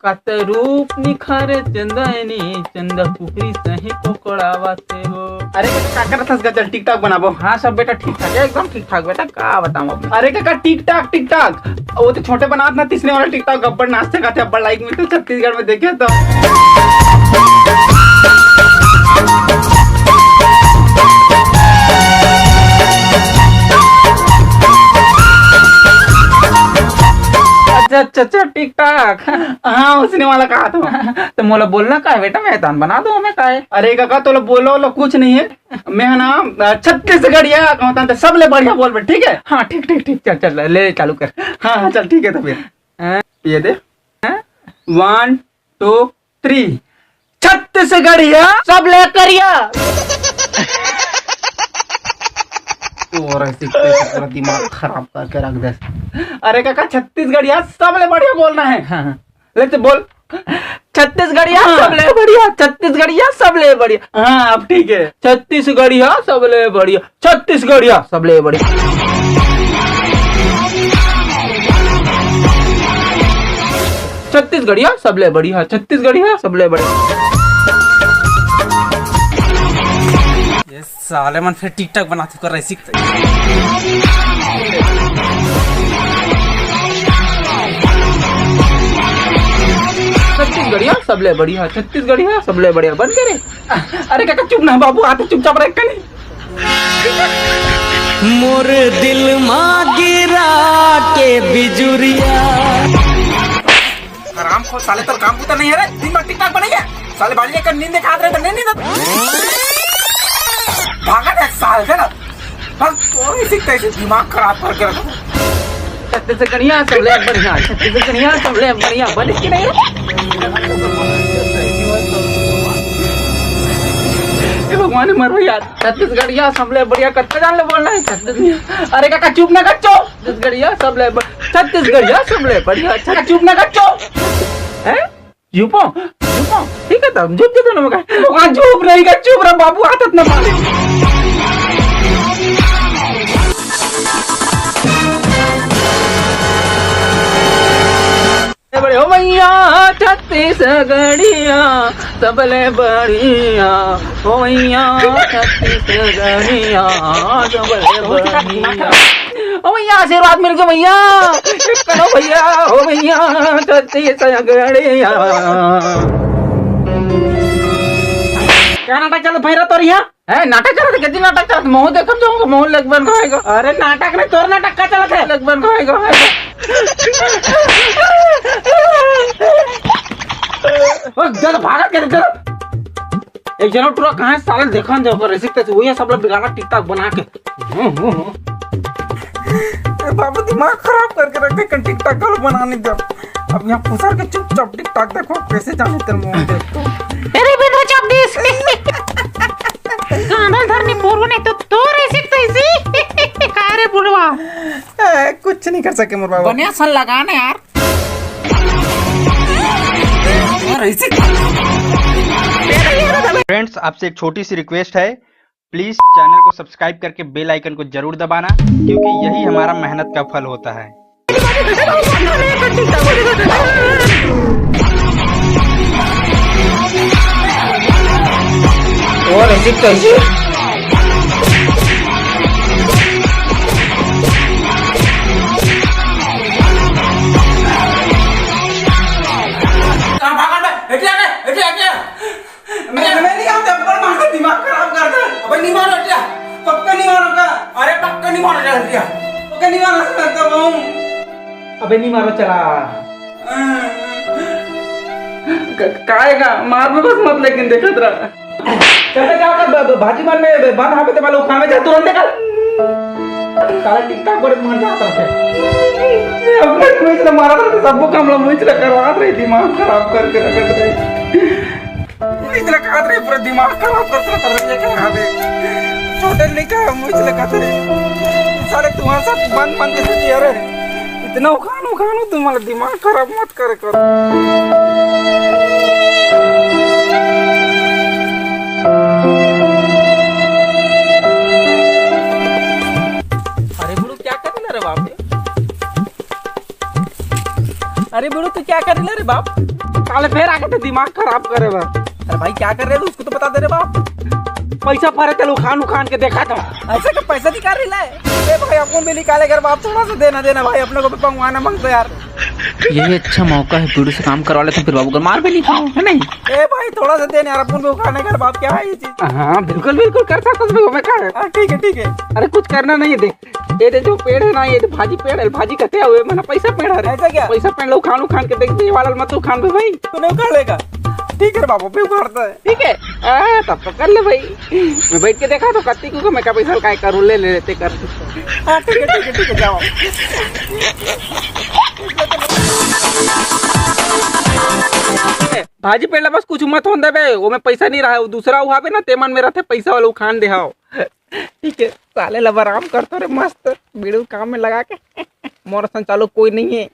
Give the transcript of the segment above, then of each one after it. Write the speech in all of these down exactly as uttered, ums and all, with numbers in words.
कत रूप निखारे चंदनी, चंदा कुकरी सही कोकड़ावत हे वो। अरे, का करत हस गा? चल, TikTok बनाबो। हाँ, सब बेटा ठीक ठाक है, एकदम ठीक ठाक बेटा, का बताऊँ अब। अरे काका, TikTok, TikTok, वो तो छोटे बनात ना, तिसने वाला TikTok, अब्बड़ नाचते गाते, अब्बड़ like मिलते छत्तीसगढ़ में, देखे तो। अच्छा, अच्छा, अच्छा, TikTok। हाँ, उसने वाला कहा था। तो मोला बोलना का है बेटा, मैं तान बना दो हमें का है। अरे काका, तो बोलो लो, कुछ नहीं है। मैं है ना, अ, छत्तीसगढ़िया कहता तो सबले बढ़िया बोल बे, ठीक है? हाँ, ठीक, ठीक, ठीक, चल, चल, ले, ले, चालू कर। हाँ, हाँ, चल, ठीक है तो फिर। हाँ। ये दे। हाँ? One, two, three। छत्तीसगढ़िया सबले करिया। तोर ऐसी कैसे पूरा दिमाग खराब करके रख दे। अरे काका, छत्तीसगढ़िया सबले बढ़िया बोलना है। हाँ, हाँ। ले तो बोल। छत्तीसगढ़िया हाँ। सबले बढ़िया, छत्तीसगढ़िया सबले बढ़िया। हाँ, अब ठीक है। छत्तीसगढ़िया सबले बढ़िया, छत्तीसगढ़िया सबले बढ़िया। छत्तीसगढ़िया सबले बढ़िया, छत्तीसगढ़िया सबले बढ़िया। ये साले मन फिर TikTok बनाथे, कर रहे सीखते। छत्तीसगढ़िया सबले बढ़िया, छत्तीसगढ़िया सबले बढ़िया। बंद करे। अरे काका, चुप ना बाबू, आते चुपचाप रह कनी। मोर दिल मा गिरा के बिजुरिया। हराम खोर साले, तोर काम बूता नहीं है रे, दिन भर TikTok बनाइए। साले बाड़ी लेकर नींद दिखात रहे तो नहीं नींद। भागा दे साल से ना। बस तोर इसी तरह से दिमाग खराब करके रखो। छत्तीसगढ़िया सबले बढ़िया, छत्तीसगढ़िया सबले बढ़िया, बने कि नहीं? ये भगवान है, मर भैया। छत्तीसगढ़िया सबले बढ़िया, कत्ता जान ले बोलना है छत्तीसगढ़िया। अरे काका, चुप ना कर, चुप। छत्तीसगढ़िया सबले ब-, छत्तीसगढ़िया सबले बढ़िया। अच्छा, चुप ना कर, चुप। हैं? चुप हो? चुप हो? ठीक है, तब चुप दे दोनों का। वहाँ चुप नहीं कर, चुप रहा बाबू, आदत ना पाले। बड़े हो भैया छत्तीसगढ़िया, सबले बढ़िया। हो भैया छत्तीसगढ़िया, सबले बढ़िया। ओ भैया, आशीर्वाद मिल गया भैया। एक करो भैया, ओ भैया, छत्तीसगढ़िया। क्या नाटक चल भैरा तोर यहाँ? है नाटक चलत है, कितनी नाटक चलत? महू देखब जाऊंगा, महू लगबन खाएगा। अरे नाटक नहीं, तोर नाटक का चलत है? लगबन खाएगा। ओ, जल भागा के चल। एक जना टुरा कहाँ है साले, देखन जाओ कर ऐसे कैसे वही सब लोग बिगाड़ा TikTok बना के। हम्म, हम्म, हम्म। ए बाबू, दिमाग खराब करके रखे, कन TikTok कल बनाने जब। अब यहाँ फुसर के चुपचाप TikTok देखो, कैसे जाने तेरे मुंह में देख तो। तेरे बिना जगदीश। गांडल धरनी पूर्व ने तो तोर ऐसे तैसी। का रे बुढ़वा? ए, कुछ नहीं कर सके मोर बाबा। बढ़िया सन लगा ना यार। और ऐसे फ्रेंड्स, आपसे एक छोटी सी रिक्वेस्ट है, प्लीज चैनल को सब्सक्राइब करके बेल आइकन को जरूर दबाना, क्योंकि यही हमारा मेहनत का फल होता है। और ऐसे कैसे? कहाँ भागा बे? हटिया बे, हटिया, हटिया। मैं, मैं नहीं आता, पर मार के दिमाग खराब कर दे। अबे नहीं मारो हटिया। पक्का नहीं मारो का? अरे पक्का नहीं मारो हटिया। पक्का नहीं मारो, मैं तो हूँ। अबे नहीं मारो, चला। क-, काहे का? मार में बस मत, लेकिन देखत रहा। चलते जाओ कर ब-, ब-, भाजी मन में ब-, बंद हावे ते वाला उखान में जा तुरंत कर। साला TikTok पर मर जाता है। अब मैं मुझे मारा था, सबको काम ला मुझे करवा रही, दिमाग खराब करके रख रही। मुझे लगा रहे, पूरा दिमाग खराब करता था, ये क्या हाल है? छोटे लेकर मुझे लगा था। साले तुम्हारे साथ बंद, बंद कैसे किया रे? इतना उखान, उखान तुम्हारा दिमाग खराब मत कर, कर। अरे गुरु, क्या कर रहा रे बाप रे? अरे गुरु, तू क्या क्या कर ले रे बाप? साले फेर आगे थे दिमाग खराब करे बर। अरे भाई, क्या कर रहे हो? उसको तो बता दे रे बाप। पैसा भरे थे उखान उखान के देखा था। ऐसे का पैसा निकाल रही है? ए भाई, अपन भी निकाले कर बाप, थोड़ा सा देना देना भाई, अपने को भी पंगवाना मांगते यार। यही अच्छा मौका है, पीड़ू से काम करवा लेते हैं, फिर बाबू को मार भी नहीं खाओ, है नहीं? ए भाई, थोड़ा सा देना यार, अपन भी उखाने कर बाप, क्या है ये चीज? हाँ, बिल्कुल बिल्कुल कर सकते हो, मैं क्या है? हाँ, ठीक है ठीक है। अरे कुछ करना नहीं है, देख, ये दे जो पेड़ है ना, ये दे भाजी पेड़ है, भाजी कटे हुए, मैंने पैसा पेड़ है रे। ऐसा क्या? पैसा पेड़ लो, खान उखान के देख दे, ये वाला मत उखान दे भाई। तूने उखाड़ लेगा? ठीक है रे बाबू, भी उखाड़ता है। ठीक है। हाँ, तब तो कर ले भाई। मैं बैठ के देखा तो कत्ती को मैं क्या पैसा काय करूँ, ले ले लेते कर। हाँ, ठीक है ठीक है ठीक है, जाओ। भाजी पेड़ ला बस कुछ मत होन देबे, वो में पैसा नहीं रहा है, वो दूसरा उहाबे ना, तेमन में रहते पैसा वाला उखान दे हाव। ठीक है, साले लब आराम करतो रे, मस्त बीड़ू काम में लगा के। मोर सन चालू कोई नहीं है।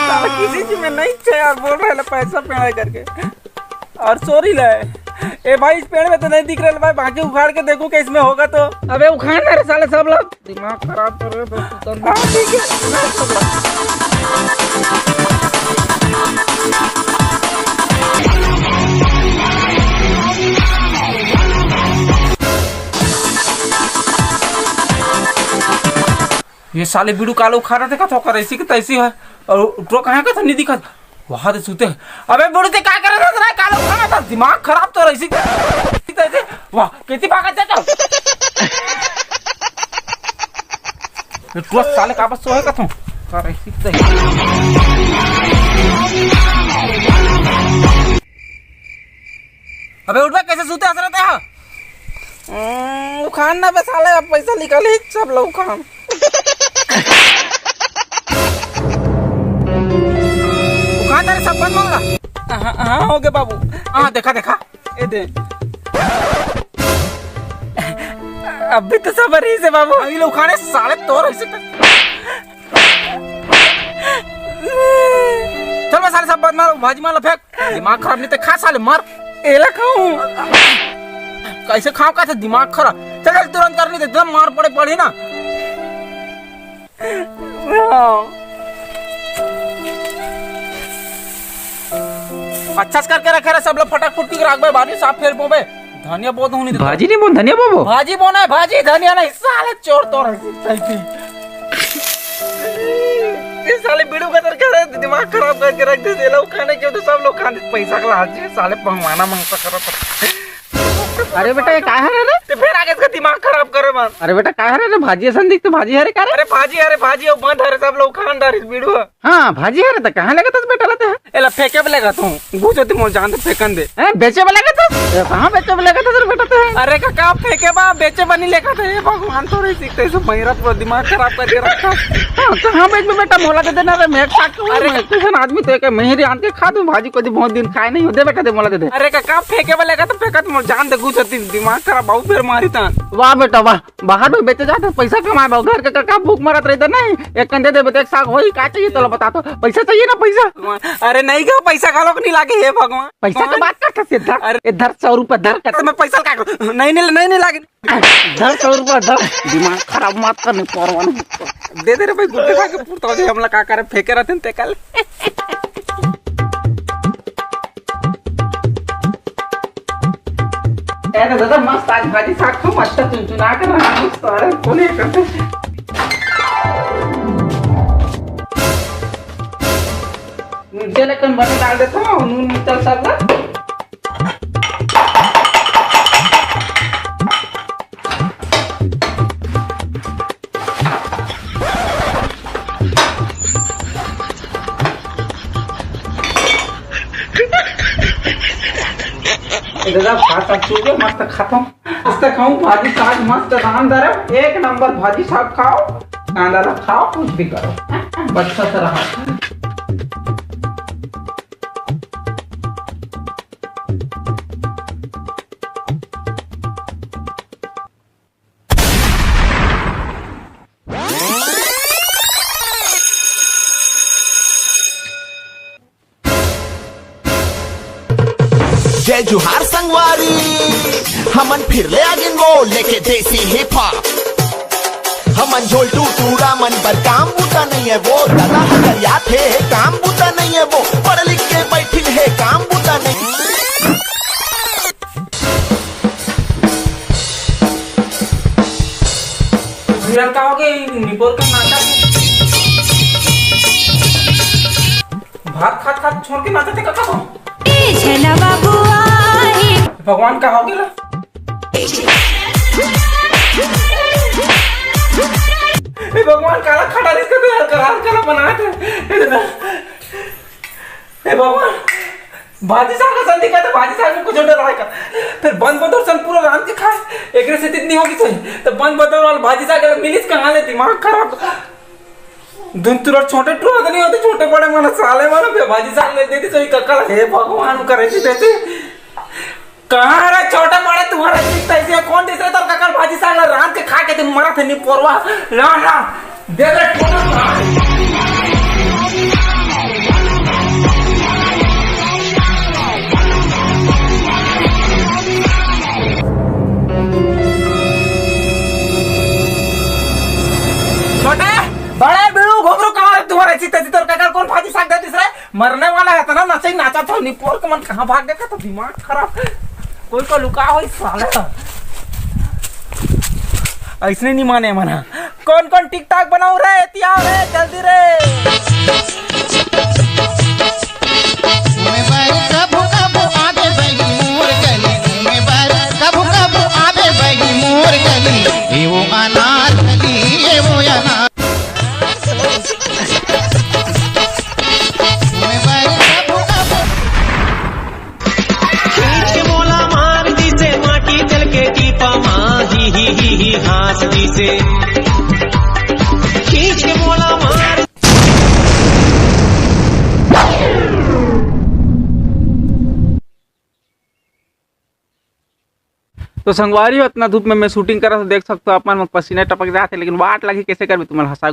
साला किसी चीज में नहीं थे यार, बोल रहे ला पैसा पेड़ है करके। और सॉरी ले। ए भाई, इस पेड़ में तो नहीं दिख रहा भाई, बाकी उखाड़ के देखो क्या इसमें होगा तो। अबे उखाड़ ना रे साले सब लोग। दिमाग खराब कर रहे हो तो तू कर। हाँ, ठीक है। ये साले बीड़ू कालो खा रहे थे, का थोकर ऐसी की तैसी है। और उठो कहाँ का था, नहीं दिखा। वहां तो सूते हैं। अबे बीड़ू ते का कर रहा था, कालो खा रहा था, दिमाग खराब तो ऐसी की तैसी। वाह, कितनी भागत जाता। ये टूरा साले का बस सोए का तू। कर ऐसी की तैसी। अबे उठ बे, कैसे सूते हंस रहे थे? हम्म, उखान ना बे साले, अब पैसा निकाले सब लोग उखान। उखान तेरे सब बंद होगा। हाँ, हाँ, हो गया बाबू। हाँ, देखा, देखा। ये दे। अभी तो सबर ही से बाबू। अभी लोग उखाने साले तोर ऐसे कर। चल बे साले सब बंद मारो, भाजी मार ला फेंक। दिमाग खराब नहीं तो खा साले, मर। एला खाऊं। कैसे खाऊं, कैसे दिमाग खराब। चल, चल, तुरंत कर नहीं देते, मार पड़े पड़ी ना। हाँ। अच्छा से करके रखे रे, सब लोग फटाक फुटकी के रख बे, बारी साफ फेर बोबे। धनिया बोत होनी तो। भाजी नहीं बोन, धनिया बोबो। भाजी बोना है, भाजी, धनिया नहीं, साले चोर तो रहे। ये साले बीड़ू का तरह करे, दिमाग खराब करके रख दे, ये लोग खाने क्यों तो सब लोग खाने, पैसा का लालच है, साले भगवाना मांगता करत। अरे बेटा, ये का हरे रे? ते फिर आगे इसका दिमाग खराब करे मन। अरे बेटा, का हरे रे? भाजी असन दिख तो भाजी हरे का रे? अरे भाजी, अरे भाजी, वो बंद हरे, सब लोग खान डारिस बीड़ू। हाँ, भाजी हरे तो कहाँ लेगत हस बेटा ला ते? एला फेंके बर लेगत हूँ, घुस होती मोर जान तो फेंकन दे। हैं, बेचे बर लेगत हस? ए, कहाँ बेचे बर लेगत हस रे बेटा ते? अरे काका, फेंके बर, बेचे बर नहीं लेगत हस, ये भगवान तो नहीं सीखते, सब महिरा पूरा दिमाग खराब करके रखा। हाँ, कहाँ बेचबे बेटा, मोला दे देना रे, मैं एक साग खाऊं, अरे मैं कैसन आदमी तो एक महिरी आन के खा दूं भाजी, कभी बहुत दिन खाए नहीं हो, दे बेटा दे, मोला दे दे। अरे काका, फेंके बर लेगत हस, फेंकत मोर जान दे, घुस होती दिमाग खराब, बहुत बेर मारी तान। वाह बेटा वाह, बाहर में बेचे जाते पैसा कमाए बर, घर के काका भूख मरत रहिथे नहीं, एक कन दे दे बेटा, एक साग होही, का चाहिए तोला बता तो, पैसा चाहिए ना पैसा। अरे नहीं गा, पैसा घलोक नहीं लागे, हे भगवान। पैसा के बात करत हस, धर, अरे ए धर सौ रुपया धर कर। तो मैं पैसा का करूं? नहीं, नहीं, नहीं, नहीं लागे। धर सौ रुपया धर, दिमाग खराब मत कर, नहीं परवा नहीं। दे दे रे भाई, गुड्डे खा के पुरता हो जाए, हमला का करे, फेंके रहते हैं ते कल। ए तो दादा, मस्त आज भाजी साग खाऊं, अच्छा चुनचुना कर रहा हूँ, सारे कोने करते। मिर्चा लेकिन बने डाल देता हूँ, नून मिर्चा सब ना। ए दादा, भात साग चूर के मस्त खाथों। मस्त खाऊं भाजी साग, मस्त रांध डरे, एक नंबर भाजी साग खाओ, कांदा ला खाओ, कुछ भी करो, बच्चा से रहा। जय जुहार संगवारी, हमन फिर ले आगिन वो लेके देसी हिप हॉप। हमन झोलटू टूरा मन बर काम बूता नइ हे वो, दादा हकरियाथे काम बूता नइ हे वो, पढ़ लिख के बैठिन हे काम बूता नइ। तो भिड़ल का होगे, निपोर के नाचा के। भात खात खात छोड़ के नाचत हे कका तो। ए छेना बाबू आही। भगवान का होगे ला? ए भगवान, काला खड़ा रिस के तो हल्का हल्का बनात हे। ए भगवान, भाजी साग असन दिखत हे, भाजी साग में कुछ डर आय का? फिर बंद बदर सन पूरा रांध के खाए, एकरे से इतनी होगी सही। तो बंद बदर वाला भाजी साग मिलिस कहाँ ले, दिमाग खराब। दुन तुरंत छोटे टुरा तो नहीं होते, छोटे बड़े मन साले मन बे भाजी साग ले देती सही ककल। हे भगवान, करे जी देते। कहाँ रे छोटे बड़े तुम्हारा चित्त ऐसे कौन दिस रे तोर ककल भाजी साग ला रांध के खा के तुम मरत हे निपोरवा। ना, ना, दे दे। छोटे, बड़े बीड़ू घुघरू कहाँ रे तुम्हारा चित्त ऐसे तोर ककल कौन भाजी साग दे दिस रे? मरने वाला हे इतना नशे नाचा था निपोर के मन कहाँ भाग गया तो दिमाग खराब। कोई को लुका हो इस साले का। ऐसने नहीं माने मन ह। कौन कौन टिकटॉक बनाऊ रे, एती आओ रे, जल्दी रे। घूमे बर कभू कभू आबे बहिनी मोर गली, घूमे बर कभू कभू आबे बहिनी मोर गली। ए वो अनार गली, ए वो अनार। घूमे बर कभू कभू खींच के मोला मार दिसे, माटी चल के टीपा मा, ही, ही, ही, ही, हाँस दिसे। खींच के मोला मार। तो संगवारी हो, इतना धूप में मैं शूटिंग करा, तो देख सकते हो आप मन, पसीना टपक जाते, लेकिन वाट लगी कैसे करबे, तुम्हारा हंसा